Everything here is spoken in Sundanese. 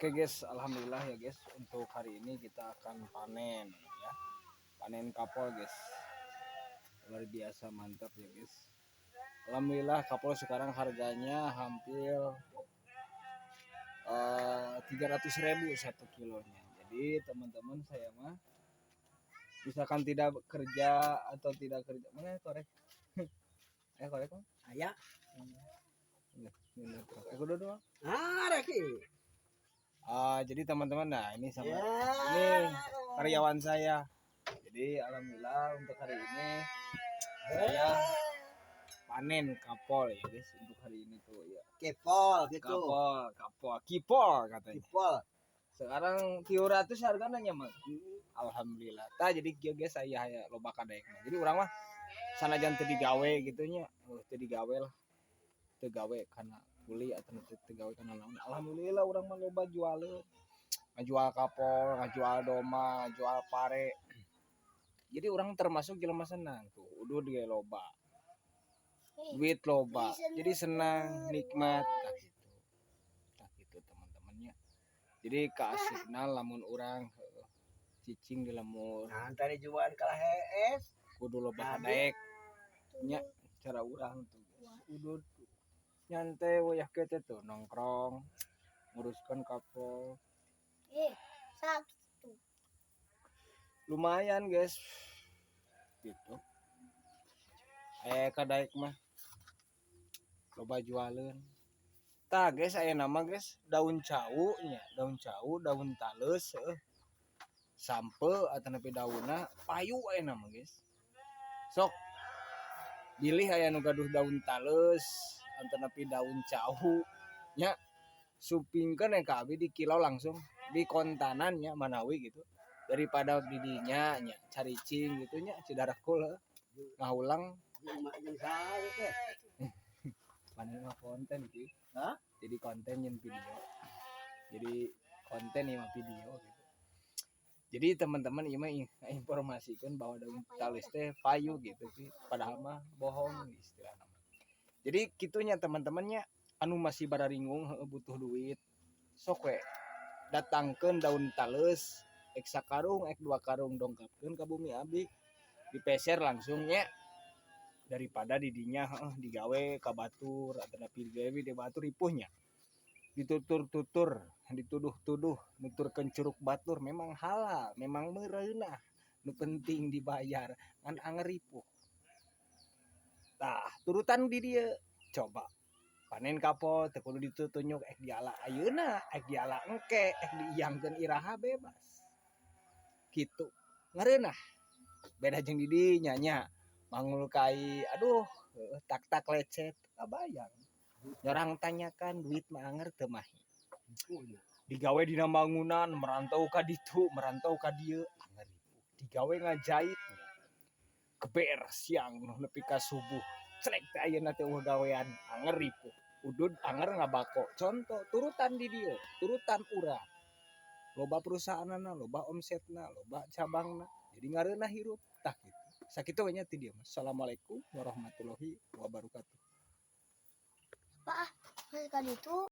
Oke guys, alhamdulillah ya guys. Untuk hari ini kita akan panen ya. Panen kapol, guys. Luar biasa mantap ya, guys. Alhamdulillah kapol sekarang harganya hampir 300.000 1 kilonya. Jadi teman-teman, saya mah misalkan tidak kerja atau tidak kerja, mana korek? Eh, korek mah? Aya. Ini, kudu doang. Ah, reki. Ah, jadi teman-teman, nah ini sama ini karyawan saya. Jadi alhamdulillah untuk hari ini saya panen kapol ya guys, untuk hari ini tuh ya. Kepol gitu. Kapol, kapol, kipol katanya. Kepol. Sekarang 300 harganya mah. Alhamdulillah. Tah, jadi kieu guys, saya ya loba kadaekna. Jadi urang mah sanajan teu digawe gitu nya, oh, teu digawe lah. Teu gawe karena kuli atau teu gawe karena naon. Alhamdulillah urang mah loba jualeun. Ngajual kapol, ngajual doma, ngajual pare. Jadi urang termasuk jelema senang tuh. Udah dia loba. Duit loba. Jadi senang, nikmat, tah gitu. Tah gitu, teman-temannya. Jadi kaasikna lamun urang heuh, cicing di lembur. Nah, tadi jual kalah hees. Kudu loba kadaek nya, cara urang tuh guys. Udah tuh nyantai wayah teh tuh nongkrong nguruskan kapol. Eh, sakit. Lumayan guys gitu, eh kadaek mah loba jualeun. Tah guys, aya nama guys, daun cau nya, daun cau, daun tales, sampe atau nepi daunna payu aya nama guys. Sok bilih aya nu gaduh daun tales atau nepi daun cau nya, sumpingkeun ka abi di kilo langsung di kontanan nya manawi gitu, daripada didinya nya caricing gitu nya, cidarakul heuh ngahulang. Jeung jeung saha teh? Panen mah konten sih. Hah? Jadi konten nyen video, jadi konten ieu mah video gitu. Jadi teman-teman, ieu mah informasikan bahwa daun tales teh payu gitu sih, padahal mah bohong istilahna mah. Jadi kitunya teman-temannya, anu masih bararingung heueuh butuh duit, sok we datangkeun daun tales ek sakarung ek 2 karung, dongkapkeun ka bumi abi, dipeser langsung nya, daripada didinya heeh digawe ka batur atau digawe di batur ripuhnya, ditutur-tutur, dituduh-tuduh nuturkeun curuk batur. Memang halal, memang meureunah, nu penting dibayar, ngan anger ripuh. Tah, turutan di dieu, coba panen kapol teu kudu ditutunyuk, ek diala ayeuna, ek diala engke, ek diiyangkeun iraha bebas gitu, ngareunah. Beda jeung di dinya nya, manggul kai, aduh heueuh, tak tak lecet kabayang orang tanyakan, duit mah anger teu mahi. Digawe dina bangunan, merantau ka ditu, merantau ka dieu, anger ripuh. Digawe ngajait keber siang nepi ka subuh, celek teh ayeuna teh euweuh gawean, anger ripuh. Udud anger ngabako contoh, turutan di dieu, turutan urang loba perusahaanana, loba omsetna, loba cabangna, jadi ngareunah hirup. Tah kitu, sakitu we nya ti dieu mah. Assalamualaikum warahmatullahi wabarakatuh. Pak, ah, masih itu.